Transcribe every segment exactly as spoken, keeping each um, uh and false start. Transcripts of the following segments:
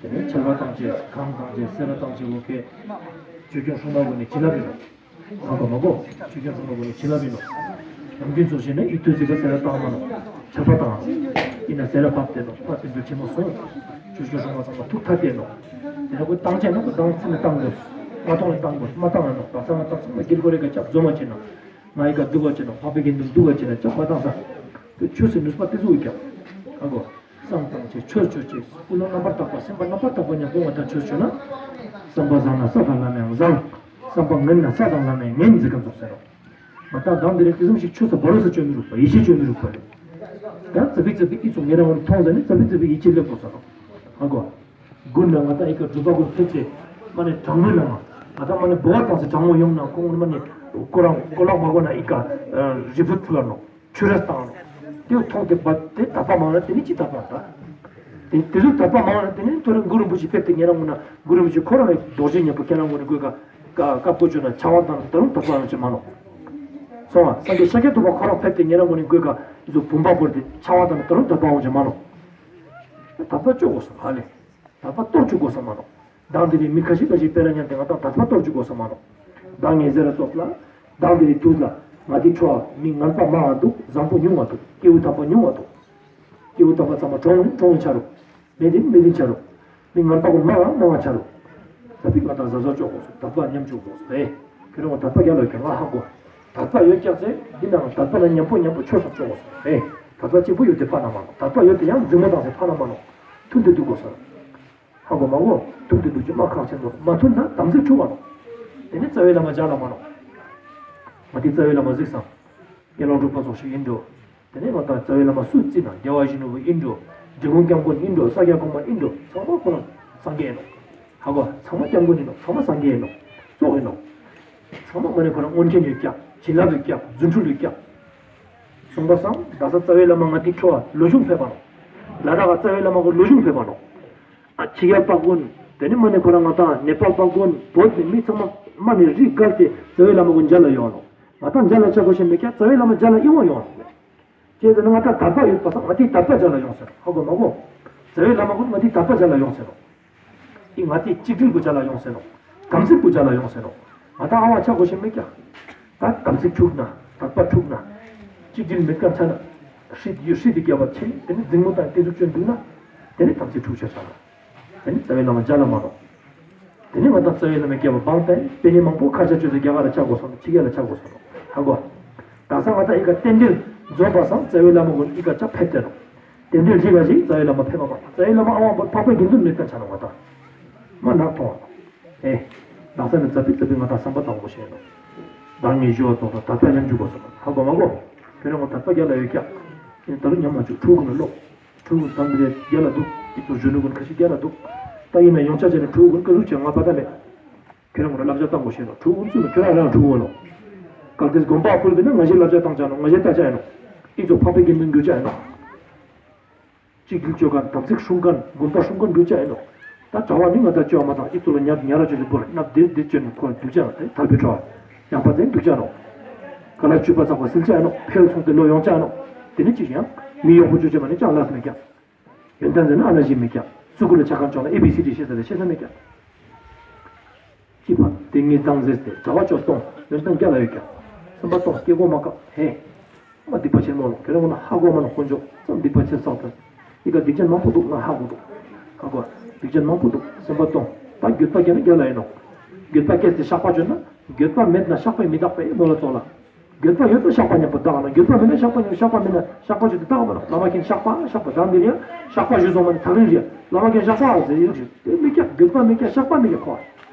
དེ་ནས་ཆར་པ་བཏང་ཅེས་གངས་བཏང་ཅེས་སེར་བ་བཏང་ཅེས་འོ་ཀེ། ཆོས་སྐྱོང་སྲུང་མ་གུན་ནི་བྱིན་རླབས་ཨིན་ནོག། ཧ་གོ་མ་གོ། ཆོས་སྐྱོང་སྲུང་མ་གུན་ནི་བྱིན་རླབས་ཨིན་ནོག། ནམ་རྒྱུན་ཚོགས་ཞིག་ནི་ཡིད་དུ་ཟེར་བ་སེར་བ་བཏང་མ་ནོག། ཆར་པ་བཏང་། ཨིན་ན་སེར་བ་བབས་ཏེ་ནོག། པ་དེ་ཚོ་ཆེན་མོ་སོང་། ཆོས་སྐྱོང་སྲུང་མ་ཚང་མ་ཐུགས་ཐད་དེ་ནོག། དེ་ནས་ཁོ་བཏང་ཅེས་ནོག། ཁོ་བཏང་ཚེ་ནི་བཏང་དགོས། མ་བཏང་ནི་བཏང་དགོས། མ་བཏང་ན་ནོག། བཏང་ས་ང་བཏང་ཚང་མ་དཀྱིལ་འཁོར་རེ་ག་ཅབ་འཛོམས་མ་ཅེས་ནོག། ང་ཡི་ཀ་འདུག་པ་ཅེས་ན་འཕགས་པའི་དགེ་འདུན་འདུག་པ་ཅེས་ན་ཅོག་པ་བཏང་ས། དེ་ཆོས་སི་ནུས་པ་དེ་ཟུག་ཀྱང་། ཧ་གོ། བསམ་བཏང་ཅེས་ཆོས་ཆོས་ཅེས་ཀུན་སློང་རྣམ་པར་དག་པ་སེམས་པ་རྣམ་པར་དག་པ་མཉམ་པོ་ང་དང་ཆོས་ཆོས་ན། བསམ་པ་བཟང་ན་ས་དང་ལམ་ཡང་བཟང་། བསམ་པ་ངན་ན་ས་དང་ལམ་ཡང་ངན་ཟེར་ག་ཙོགས་ཟེར་རོ། ང་དང་དང་དེ་རིང་དེ་ཙམ་ཞིག་ཆོས་ས་བོ་རོ་ས་ཅོ་མི་རུག་པ་ཡིད་ཆེས་ཅོ་མི་རུག་པ་རེད། ད་ཙ་པིག་ཙ་པིག་ཨི་ཙོགས་ངེ་རང་ངོ་མཐོང་ཟ་ནི་ཙ་པིག་ཙ་པིག་ཡིད་ཆེས་སླེབས་དགོས་ས་རོ། ཧ་གོ། དགུན་ལ་ང་དང་ཨི་ཀ་སྒྲུབ་པ་གུན་ཕེབས་ཏེ་མ་ནེ་གྲང་མོའི་ནང་ང་ང་དང་མ་ནེ་བོ་བ་བཏང་སེ་གྲང་མོ་ཡོང་ན་ཁོང་མ་ནེ་ཁོ་རང་ཁོ་ལག་མ་གོ་ན་ཨི་ཀ་རི་ཕུད་ཕུལ་ལ་ནོག། ཆུ་རས་བཏང་ནོག། དེ་མཐོང་སྟེ་བ་དེ་དད་པ་མང་ན་དེ་ནི་ཅི་དད་པ་ད། དེ་དེ་ཟུག་དད་པ་མང་ན་དེ་ནི་ཐོ་རེ་གུ་རུ་རིན་པོ་ཆེ་ཕེབས་ཏེ་ཉེ་རང་ངོ་ན་གུ་རུ་རིན་པོ་ཆེ་ཁོ་རང་ནི་རྡོ་རྗེ་སྙིང་པོ་ཁྱེད་རང་ངོ་ནི་གོས་ཀ་ཀ་ཀ་པོ་ཅོ་ན་ཆ་བ་དང་ད་རུང་དད་པ་ཡོང་ཅེས་མ་ནོག། སོང་བ་སངས་རྒྱས་ཤཱཀྱ་ཐུབ་པ་ཁོ་རང་ཕེབས་ཏེ་ཉེ་རང་ངོ་ནི་གོས་ཀ་ཨི་ཟུག་བུམ་པ་བོར་ཏེ་ཆ་བ་དང་ད་རུང་དད་པ་ཡོང་ཅེས་མ་ནོག། དད་པ་ཅོ་དགོས་སོང་ཧ་ལེ། དད་པ་གཏོར་བཅུག་དགོས་ས་མ་ནོག། མདང་དེ་རིང་མི་ཁ་ཤས་ཁ་ཤས་དཔེར་ན་ཉན་ཏེ་ང་དང་དད་པ་གཏོར་བཅུག་དགོས་ས་མ་ནོག། མདང་ངས་ཟེར་ར་ཙོགས་ལ། མདང་དེ་རིང་དུས་ལ་ང་དེ་ཁྲོ་བ་མི་ངན་པ་མང་བ་འདུག། བཟང་པོ་ཉུང་བ་འདུག། སྐྱེ་བོ་དམ་པ་ཉུང་བ་འདུག། སྐྱེ་བོ་དམ་པ་ཚང་མ་གྲོངས་ནི་གྲོངས་ནི་ཆ་རུག། མེད་དེ་མེད་དེ་ཆ་རུག། མི་ངན་པ་གུན་མང་བ་མང་བ་ཆ་རུག། ད་ཕིག་ང་དང་གཟབ་གཟབ་ཅོ་དགོས་སོ། དད་པ་ཉམས་བཅུག་དགོས་སོ་ཨེ། ཁྱོད་རང་དད་པ་རྒྱ་ལ་ཡོད་ཀྱང་ང་ཧ་གོ། དད་པ་ཡོད་ཀྱང་ཚེ་འདི་ནང་དད་པ་ན་ཉམ་པོ་ཉམ་པོ་ཆོས་སོགས་ཅོ་དགོས་སོ་ཨེ། དད་པ་གཅིག་པུ་ཡོད་དེ་ཕ་ན་མ་ནོག། དད་པ་ཡོད་དེ་ཡང་འཛིང་མོ་བཏང་སེ་ཕ་ན་མ་ནོག། མཐུན་ཏེ་འདུག་དགོས་སོ། ཧ་གོ་མ་གོ། ཐུགས་དེ་འདུག་ཅེས་མ་ཁག་ཆེན་པོ་མ་མཐུན་ན་དམ་ཚིག་འཁྲུག་པ་ནོག། དེ་ནི་རྩ་བའི་བླ་མ་མཇལ་ལ་མ་ནོག། ང་དེ་རྩ་བའི་བླ་མ་གཟིགས་སམ། དགེ་སློང་གྲུབ་པ་སོགས་ཤིག་ཨིན་འགྲོ། དེ་ནས་ང་དང་རྩ་བའི་བླ་མ་སུ་རྩི་ན་རྒྱལ་བ་ཡིད་བཞིན་ནོར་བུ་ཨིན་འགྲོ། འབྲི་གུང་སྐྱབས་མགོན་ཨིན་འགྲོ། ས་སྐྱ་གོང་མ་ཨིན་འགྲོ། ཚང་མ་ཁོ་རང་སངས་རྒྱས་ཨིན་ནོག། ཧ་གོ། ཚང་མ་སྐྱབས་མགོན་ཨིན་ནོག། ཚང་མ་སངས་རྒྱས་ཨིན་ནོག། ཙོགས་ཨིན་ནོག། ཚང་མ་མ་ནེ་ཁོ་རང་མངོན་མཁྱེན་ཡོད་ཀྱག། བྱིན་རླབས་ཡོད་ཀྱག། རྫུ་འཕྲུལ་ཡོད་ཀྱག། སོང་པ་སང་ད་ས་རྩ་བའི་བླ་མ་ང་དེ་ཁྲོ་བ་ལོ་གཞུང་ཕེབས་པ་ནོག། ལ་དྭགས་རྩ་བའི་བླ་མ་གུན་ལོ་གཞུང་ཕེབས་པ་ནོག། ཨ་ཕྱི་རྒྱལ་པ་གུན་དེ་ནི་མ་ནེ་ཁོ་རང་ང་དང་ནེ་པཱལ་པ་གུན་བོད་ནི་མི་ཚང་མ་མ་ནེ་རི་བརྒལ་ཏེ་རྩ་བའི་བླ་མ་གུན་མཇལ་ལ་ཡོང་ནོག། ང་དང་མཇལ་ལ་ཆ་དགོས་ཤེས་མེད་ཀྱག། རྩ་བའི་བླ་མ་མཇལ་ལ་ཨིན་བ་ཡོང་ནོག། ཅི་ཟེར་ན་ང་དང་དད་པ་ཡོད་པ་སང་ང་དེ་དད་པ་མཇལ་ལ་ཡོང་ཟེར་ནོག། ཧ་གོ་མ་གོ། རྩ་བའི་བླ་མ་གུན་ང་དེ་དད་པ་མཇལ་ལ་ཡོང་ཟེར་ནོག། ཨི་ང་དེ་གཅིག་སྒྲིལ་གུན་མཇལ་ལ་ཡོང་ཟེར་ནོག། དམ་ཚིག་གུན་མཇལ་ལ་ཡོང་ཟེར་ནོག། ང་དང་ཨ་བ་ཆ་དགོས་ཤེས་མེད་ཀྱག། ད་དམ་ཚིག་འཁྲུག་ན་དད་པ་འཁྲུག་ན། གཅིག་སྒྲིལ་མེད་ཀྱག་ཆ་ན། ཧྲིལ་ཡུལ་ཧྲིལ་དེ་རྒྱབ་པ་ཆེ་དེ་ནི་འཛིང་མོ་དང་དེ་ཟུག་ཅོ་འདུག་ན། དེ་ནི་དམ་ཚིག་འཁྲུག་ཆ་ཆ་ན། དེ་ནི་རྩ་བའི་བླ་མ་མཇལ་ལ་མ་ནོག། དེ་ནི་ང་དང་རྩ་བའི་བླ་མའི་རྒྱབ་པ་བང་སྟེ་པེ་ནེ་མང་པོ་ཁ་ཆ་ཅོས་ཏེ་རྒྱ་གར་ལ་ཆ་དགོས་སོང་ཕྱི་རྒྱལ་ལ་ཆ་དགོས་སོང་ཧ་གོ། ད་ས་ང་དང་ཨི་ཀ་རྟེན་འབྲེལ་འཛོམས་པ་སང་རྩ་བའི་བླ་མ་གུན་ཨི་ཀ་ཆ་ཕེབས་ཏེ་ནོག། རྟེན་འབྲེལ་ཅི་ག་ཞིག་རྩ་བའི་བླ་མ་ཕེབས་པ་མ་རྩ་བའི་བླ་མ་ཨ་བ་བོད་འཕགས་པའི་དགེ་འདུན་མེད་ཀ་ཆ་ནོག་ང་དང་། མ་ནག་ཐོང་། ཨེ། ནག་ས་ནི་ཙ་པིག་ཙ་པིག་ང་དང་བསམ་པ་བཏང་དགོས་ཤེས་ནོག། ད་ངས་ཞུ་བ་ཙོགས་ལ་དད་པ་ཉམས་འཇུག་དགོས་སོ་ཧ་གོ་མ་གོ། ཁྱོད་རང་ངོ་དད་པ་རྒྱ་ལ་ཡོད་ཀྱག། ཁྱེད་ད་རུང་ཉམས་མ་བཅུག་ཕྲུ་གུ་ནི་ལོག། ཕྲུ་གུ་དམ་པའི་རྒྱ་ལ་འདུག་ཨི་ཚོ་གཞོན་ནུ་གུན་ཁ་ཤས་རྒྱ་ལ་འདུག། ད་ཡིན་ན་ཡོང་ཆ་ཆ་ནི་ཕྲུ་གུ་གུན་ཀ་ཟུག་ཆེ་ང་པ་ད་མེད། ཁྱོད་རང་ངོ་ལ་བསླབ་བྱ་བཏང་དགོས་ཤེས་ནོག། ཕྲུ་གུ་གུན་ཚུ་ནི་ཁྱོད་རང་རང་ཕྲུ་གུ་ནོག། གལ་ཏེ་དགོན་པ་ཕུལ་བས་ན་ང་ཞའི་བསླབ་བྱ་བཏང་ཆ་ནོག། ང་ཞའི་ལྟ་ཆ་ཡིན་ནོག། ཨི་ཚོ་འཕགས་པའི་དགེ་འདུན་འགྱུར་ཆ་ཡིན་ནོག། གཅིག་སྒྲིལ་ཅོ་མཁན་དམ་ཚིག་སྲུང་མཁན་དགོན་པ་སྲུང་མཁན་འགྱུར་ཆ་ཡིན་ནོག། ད་གྲྭ་བ་ནི་ང་དང་ཅོ་མ་དང་ཨི་ཚོ་ལ་ཉ་ཉ་ར་ཅོ་ཅོ་བོར་ནབ་དིར་དིར་ཅོ་ནི་ཁོ་འདུག་ཆ་ནོག། དེ་ཐར་པའི་གྲོགས་ཡང་པ་ཚན་འདུག་ཆ་ནོག། ཀ་ལ་ཆུ་པ་ཚག་པ་སིལ་ཆ་ཡིན་ནོག། ཕེལ་སོང་སྟེ་ལོ་ཡོང་ཆ་ནོག། དེ་ནི་གཅིག་ཡང་མི་ཡོང་པོ་ཅོ་ཅེས་མ་ནི་ཅང་ལས་མེད་ཀྱག། ཡོན་ཏན་ཟེར་ན་ཨ་ན་ཞིག་མེད་ཀྱག། སུ་གུ་ལ་ཆ་མཁན་ཅོག་ལ་ཨེ་བི་སི་ཌི་ཤེས་ས་ལ་ཤེས་ས་མེད་ཀྱག། ཅི་ཕ་དེ་ངས་དང་ཟེར་ཏེ་བྱ་བ་ཅོ་སྟོང་ཡོན་ཏན་རྒྱ་ལ་ཡོད་ཀྱག། སེམས་པ་སྟོང་སྐྱེ་གོ་མ་ཀ་ཧེ། མ་སྡིག་པ་ཆེན་མོ་ལོ་ཁྱོད་རང་ངོ་ན་ཧ་གོ་མ་ནོག། དཀོན་མཆོག་ཙམ་སྡིག་པ་ཆེ་སོང་ད། ཨི་ཀ་སྡིག་ཅན་མང་པོ་འདུག་ང་ཧ་གོ་འདུག། ཧ་གོ། སྡིག་ཅན་མང་པོ་འདུག། སེམས་པ་སྟོང་། ད་འགྱོད་པ་སྐྱེས་ན་རྒྱ་ལ་ཡིན་ནོག། འགྱོད་པ་སྐྱེས་ཏེ་བཤགས་པ་བཅོས་ན། འགྱོད་པ་མེད་ན་བཤགས་པས་མི་འདག་པས་མོ་ལ་ཙོགས་ལ། འགྱོད་པ་ཡོད་ན་བཤགས་པ་མཉམ་པོ་འདག་ན། འགྱོད་པ་མེད་ན་བཤགས་པ་ཡོད་བཤགས་པ་མེད་ན་བཤགས་པ་བཅོས་ཏེ་འདག་པ་ནོག། བླ་མ་མཁྱེན་བཤགས་པ་བཤགས་པ་དང་དེ་ནི་ཡང་བཤགས་པ་ཞུ་སོང་མ་ནི་ཐག་རིང་རེད། བླ་མ་མཁྱེན་བཤགས་པ་ཟེར་ཡོད་རེད། དེ་མི་སྐྱག། འགྱོད་པ་མི་སྐྱག། བཤགས་པ་མི་སྐྱག་ཁོ།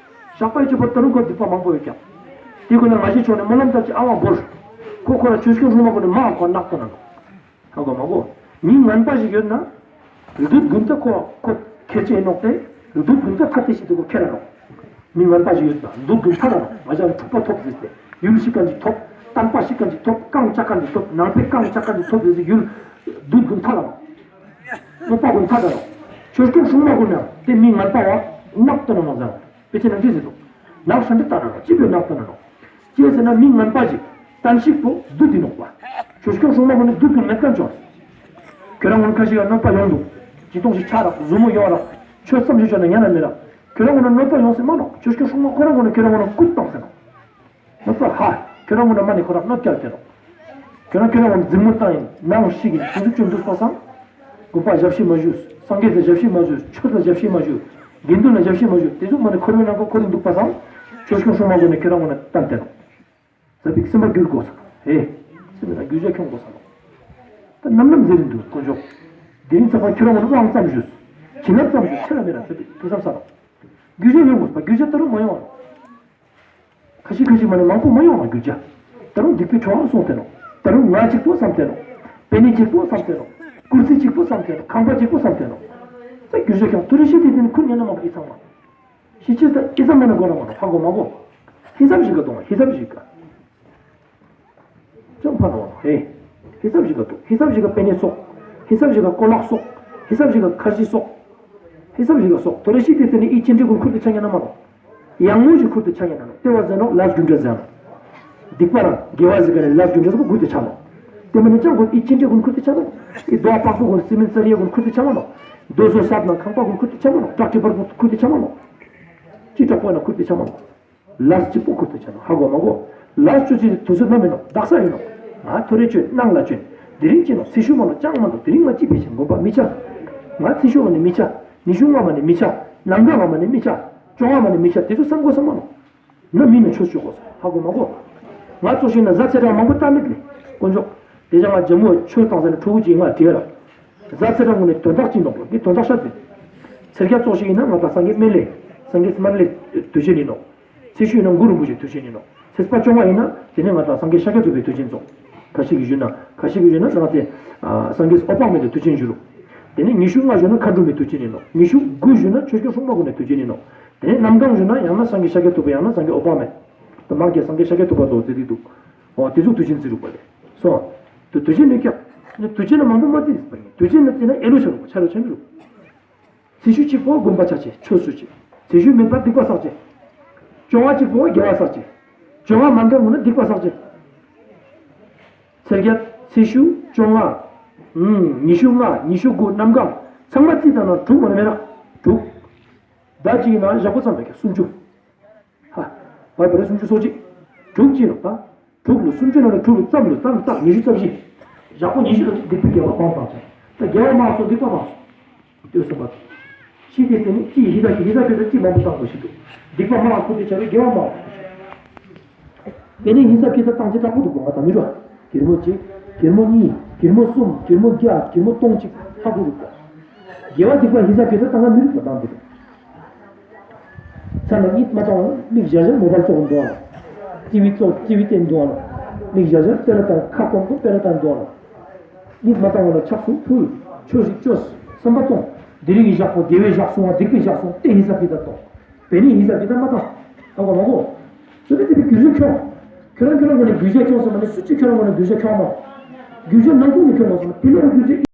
བཤགས་པ་ཡོད་ཅེ་པོ་ད་རུང་ཁོ་སྡིག་པ་མང་པོ་ཡོད་ཀྱག། དེ་ཀུན་ལ་ང་ཞའི་ཕྱོགས་ནས་སྨོན་ལམ་ལྟར་གྱི་ཨ་བ་བོར། ཁོ་ཁོ་ལ་ཆོས་སྐྱོང་སྲུང་མ་ཀུན་ནས་མ་ཁོ་ནག་ཏུ་ན་ནོག། ཧ་གོ་མ་གོ། མི་ངན་པ་ཞིག་ཡོད་ན། བདུད་ཀུན་ད་ཁོ་ཁོ་ཁྱེར་ཅེས་ནོག་སྟེ། བདུད་ཀུན་ད་ཁ་ཏེ་ཞིག་ཏུ་ཁོ་ཁྱེར་ར་ནོག། མི་ངན་པ་ཞིག་ཡོད་ན་བདུད་ཀུན་ཐར་ར་ནོག། ང་ཞ་ལ་འཁྲུག་པ་ཐོབ་ཟེར་ཏེ། ཡུལ་ཞིག་ག་ཅིག་ཐོབ། བསྟན་པ་ཞིག་ག་ཅིག་ཐོབ། རྐང་ཆག་ག་ཅིག་ཐོབ། ནང་པའི་རྐང་ཆག་ག་ཅིག་ཐོབ་ཟེར་ཏེ་ཡུལ་བདུད་ཀུན་ཐར་ར་ནོག། གནོད་པ་ཀུན་ཐར་ར་ནོག། ཆོས་སྐྱོང་སྲུང་མ་ཀུན་ན་དེ་མི་ངན་པ་བ་ནག་ཏུ་ན་ནོག་ཟེར། དཔེ་ཆ་ནང་འདི་ཟེར་འདུག། ནག་ཧྲན་ཏེ་ལྟ་ན་ནོག། ཅི་བས་ནག་ཏུ་ན་ནོག། ཅི་ཟེར་ན་མི་ངན་པ་ཞིག་བསྟན་བཤིག་པོ་བདུད་དེ་ནོག་པ། ཆོས་སྐྱོང་སྲུང་མ་ཀུན་ནི་བདུད་ཀུན་མེད་མཁན་ཅོ། ཁྱོད་རང་ངོ་ཁ་ཞིག་ལ་གནོད་པ་ཡོང་འདུག། ཅི་གཏོང་ཞིག་ཆ་རག། ཟུར་མོ་ཡོང་རག། ཆོས་ཙམ་ཞིག་ཆོས་ན་ཉན་ན་མི་རག། ཁྱོད་རང་ངོ་ན་གནོད་པ་ཡོང་སྲིད་མ་ནོག། ཆོས་སྐྱོང་སྲུང་མ་ཁོ་རང་ངོ་ན་ཁྱོད་རང་ངོ་ན་སྐུལ་བཏང་ཟེར་ནོག། གནོད་པ་ཧ། ཁྱོད་རང་ངོ་ན་མ་ནི་ཁོ་རང་གནོད་སྐྱལ་ཏེ་ནོག། ཁྱོད་རང་ཁྱོད་རང་ངོ་ན་འཛིང་མོ་བཏང་ཡིན། ནང་ཞིག་གི་དུས་ཚོད་ཅུང་འདུག་པ་སང་། དགོན་པ་ཞབས་ཕྱི་མ་ཞུས། སངས་རྒྱས་ལ་ཞབས་ཕྱི་མ་ཞུས། ཆོས་ལ་ཞབས་ཕྱི་མ་ཞུས། དགེ་འདུན་ལ་ཞབས་ཕྱི་མ་ཞུས། དེ་ཚོ་མ་ནི་འཁོར་བའི་ནང་ཁོ་འཁོར་འདུག་པ་སང་། ཆོས་སྐྱོང་སྲུང་མ་ངོ་ན་ཁྱོད་རང་ངོ་ན་བསྟན་ཏེ་ནོག། ཟ་བིག་སེམས་པ་འགྱུར་དགོས་ས། ཧེ། སེམས་པ་འགྱུར་བྱ་ཁྱོང་དགོས་ས་ལོ། ད་ནམ་ནམ་ཟེར་རིན་འདུག་དཀོན་མཆོག། དེ་རིང་ཚགས་པ་ཁྱོད་རང་ངོ་ན་དབང་ཙམ་ཞུས། བྱིན་རླབས་ཙམ་ཞུས། ཆེ་ར་མེ་ར་ཟེར་ཏེ་ཐུགས་བསམ་ས་ལོ། འགྱུར་བྱ་ཡོང་དགོས་པ། འགྱུར་བྱ་ད་རུང་མ་ཡོང་བ། ཁ་ཤས་ཁ་ཤས་མ་ནི་མང་པོ་མ་ཡོང་བ་འགྱུར་བྱ། ད་རུང་སྡིག་པའི་གྲོགས་སོང་སྟེ་ནོག། ད་རུང་ང་གཅིག་པོ་བསམ་སྟེ་ནོག། པེ་ནེ་གཅིག་པོ་བསམ་སྟེ་ནོག། ཀུར་སི་གཅིག་པོ་བསམ་སྟེ་ནོག། ཁང་པ་གཅིག་པོ་བསམ་སྟེ་ནོག། ད་འགྱུར་བྱ་ཁྱོང་ཐུ་རེ་ཤི་དེ་དེ་ནི་ཁུར་ཉན་ན་མ་གི་ཚང་མ། ཤི་ཅི་ད་ཨི་ཙམ་མ་ན་གོ་ན་མ་ནོག། ཧ་གོ་མ་གོ། ཧི་སབ་ཞིག་ག་དོང་། ཧི་སབ་ཞིག་ག་ཅང་ཕ་ནོ་ཧེ། ཧི་སབ་ཞིག་ག་དོ། ཧི་སབ་ཞིག་ག་པེ་ནེ་སོག། ཧི་སབ་ཞིག་ག་ཀོ་ལག་སོག། ཧི་སབ་ཞིག་ག་ཁར་ཇི་སོག། ཧི་སབ་ཞིག་ག་སོག། ཐོ་རེ་ཤི་དེ་ཟེར་ནི་ཨི་ཅི་འདྲི་གུན་ཁུར་ཏེ་ཆ་ཉན་ན་མ་ནོག། ཡང་ངོ་ཞིག་ཁུར་ཏེ་ཆ་ཉན་ན་ནོག། ཏེ་བ་ཟེར་ནོག་ལས་རྒྱུ་འབྲས་ཟེར་ནོག། སྡིག་པ་རང་དགེ་བ་ཟེར་ག་ནི་ལས་རྒྱུ་འབྲས་ཟེར་གུན་ཁུར་ཏེ་ཆ་ནོག། ཏེ་མ་ནི་ཅང་གུན་ཨི་ཅི་འདྲི་གུན་ཁུར་ཏེ་ཆ་ནོག། ཨི་རྡོ་པགས་པོ་གུན་སི་མེན་སར་རི་གུན་ཁུར་ཏེ་ཆ་མ་ནོག། རྡོ་སོ་སབ་ན་ཁང་པ་གུན་ཁུར་ཏེ་ཆ་མ་ནོག། ཏྲག་ཏྲི་པར་གུན་ཁུར་ཏེ་ཆ་མ་ནོག། ཅི་དྲག་པོ་ན་ཁུར་ཏེ་ཆ་མ་ནོག། ལས་གཅིག་པོ་ཁུར་ཏེ་ཆ་ནོག། ཧ་གོ་མ་གོ། ལས་ཅོ་ཅི་དུས་ཚོད་ན་མེ་ནོག། དག་ས་ཡིན་ནོག། ང་ཐོ་རེ་ཅོ་ཡིན། ནང་ལ་ཅོ་ཡིན། དེ་རིང་ཅི་ནོག། ཚེ་ཤུལ་མ་ནོག། ཅང་མ་ནོག། དེ་རིང་ང་ཅི་ཕེ་ཆེན་དགོན་པ་མི་ཆ། ང་ཚེ་ཤུལ་མ་ནི་མི་ཆ། ཉི་ཤུ་ལྔ་མ་ནི་མི་ཆ། ནམ་གང་ལ་མ་ནི་མི་ཆ། བཅོ་ལྔ་མ་ནི་མི་ཆ། དེ་ཚོ་བསམ་གོས་ས་མ་ནོག། ན་མི་ནི་ཆོས་ཅོ་གོས་ས། ཧ་གོ་མ་གོ། ང་ཚོ་ཞིག་ན་གཟའ་ཚེས་གྲངས་མང་པོ་བལྟ་མེད་ལེ། དཀོན་མཆོག། དེ་ཅང་ང་ཇམ་མུ་ཆོས་བཏང་ཟེར་ན་ཕྲུ་གུ་ཅིག་ང་དྲིས་ལ། གཟའ་ཚེས་གྲངས་ངོ་ནས་དོན་དག་ཅི་ནོག་ལོ། འདི་དོན་དག་ཤ་ཚེ། ཚེས་བརྒྱད་ཙོགས་ཤིག་ཡིན་ན་ང་དང་སངས་རྒྱས་སྨན་བླའི། སངས་རྒྱས་སྨན་བླའི་དུས་ཆེན་ཡིན་ནོག། ཚེས་བཅུ་ཡིན་ན་གུ་རུ་རིན་པོ་ཆེའི་དུས་ཆེན་ཡིན་ནོག། ཚེས་པ་བཅོ་ལྔ་ཡིན་ན་དེ་ནས་ང་དང་སངས་རྒྱས་ཤཱཀྱ་ཐུབ་པའི་དུས་ཆེན་ཙོགས། ཁ་ཤས་ཀྱིས་ཞུས་ན་ཁ་ཤས་ཀྱིས་ཞུས་ན་ང་དེ་ཨ་སངས་རྒྱས་འོད་དཔག་མེད་དུ་དུས་ཆེན་ཞུ་རུ། དེ་ནས་ཉི་ཤུ་ལྔ་ཞུས་ན་མཁའ་འགྲོ་མའི་དུས་ཆེན་ཡིན་ནོག། ཉི་ཤུ་དགུ་ཞུས་ན་ཆོས་སྐྱོང་སྲུང་མ་གུན་ནི་དུས་ཆེན་ཡིན་ནོག། དེ་ནས་གནམ་གང་ཞུས་ན་ཡང་ན་སངས་རྒྱས་ཤཱཀྱ་ཐུབ་པ་ཡང་ན་སངས་རྒྱས་འོད་དཔག་མེད། དེ་མང་གི་སངས་རྒྱས་ཤཱཀྱ་ཐུབ་པ་ཙོགས་ཟེར་དེ་འདུག། འོ་དེ་ཚོ་དུས་ཆེན་ཟེར་རུ་པ་ལེ། སོ། དུ་དུས་ཆེན་ནི་ཀྱང་། དུས་ཆེན་ན་མང་པོ་མ་བརྩིས་པ་ཡིན། དུས་ཆེན་ན་བརྩིས་ན་ཨེ་ལོ་ཆ་རུ་པ་ཆ་རུ་ཆ་མི་རུ། ཚེས་ཤུ་གཅིག་པོ་དགོན་པ་ཆ་ཆེ་ཆོས་སུ་ཆེ། ཚེས་ཤུ་མེད་པར་སྡིག་པ་བསགས་ཆེ། བཅོ་ལྔ་གཅིག་པོ་དགེ་བ་བསགས་ཆེ། བཅོ་ལྔ་མ་འདྲ་མོ་ན་སྡིག་པ་བསགས་ཆེ། ཚེས་བརྒྱད། ཚེས་ཤུ། བཅོ་ལྔ། ཨུམ། ཉི་ཤུ་ལྔ། ཉི་ཤུ་དགུ། གནམ་གང་། ཚང་མ་རྩིས་བཏང་ན་དྲུག་མ་ནི་མེད་ན། དྲུག། ཟླ་གཅིག་ན་ཞག་པོ་ཙམ་མེད་ཀྱང་སུམ་ཅུ། ཧ། བར་བར་སུམ་ཅུ་སོ་གཅིག། དྲུག་གཅིག་ལོ་ད། དྲུག་ལོ་སུམ་ཅུ་ན་ལ་དྲུག་ལོ་ཙམ་ལོ་ཙམ་ཙམ་ཉི་ཤུ་རྩ་བཞི། ཞག་པོ་ཉི་ཤུ་རྩ་བཞི་སྡིག་པའི་དགེ་བ་མང་བཏང་ཆ། ད་དགེ་བ་མང་སོང་སྡིག་པ་མང་སོང་། ལྟོས་སོང་པ། ཤི་དེ་ཟེར་ནི་ཅི་ཧི་ཟ་ཧི་ཟ་ཕི་ད་ཅི་མང་པོ་བཏང་དགོས་ཤི་འདུག། སྡིག་པ་མང་ཁུར་ཏེ་ཆ་རུ་དགེ་བ་མང་། དེ་ནས་ཧི་ཟ་ཕི་ད་བཏང་ཅི་དྲག་པོ་འདུག་གོ་ང་ད་མི་རོ། གེར་མོ་གཅིག། གེར་མོ་གཉིས། གེར་མོ་གསུམ། གེར་མོ་བརྒྱ། གེར་མོ་སྟོང་གཅིག་ཧ་གོ་འདུག་གོ། དགེ་བ་སྡིག་པ་ཧི་ཟ་ཕི་ད་བཏང་ང་མི་རིག་པ་བཏང་འདུག། ཚ་ན་གཉིད་མ་བཏང་བ་མིག་ཞར་ཞར་མོ་བལ་ཙོགས་འདུག་ཨ། ཏི་བི་ཙོགས་ཏི་བི་བསྟན་འདུག་ཨ། མིག་ཞར་ཞར་པེ་ར་བཏང་ཁ་སྐོམ་པོ་པེ་ར་བཏང་འདུག་ཨ། གཉིད་མ་བཏང་བ་ལ་ཕྱག་ཟུང་ཕུལ། ཆོས་ཤིག་བཅོས། བསམ་པ་གཏོང་། དེ་རིང་གི་ཞག་པོ་དགེ་བའི་ཞག་སོང་བ་སྡིག་པའི་ཞག་སོང་སྟེ་ཧི་ཟ་ཕི་ད་གཏོང་། བེ་ནི་ཧི་ཟ་ཕི་ད་མ་བཏང་། བཏང་བ་མ་གོ། སོ་དེ་དེ་བི་གུ་ཞ་ཁྱོང་། ཁྱོད་རང་ཁྱོད་རང་ངོ་ནས་གུ་ཞ་ཁྱོང་སོང་མ་ནི་སུ་ཅི་ཁྱོད་རང་ངོ་ནས་གུ་ཞ་ཁྱོང་མ། གུ་ཞ་ནང་ཁུལ་ནས་ཁྱོང་བ་སོང་མ་དེ་ལོ་གུ་ཞ།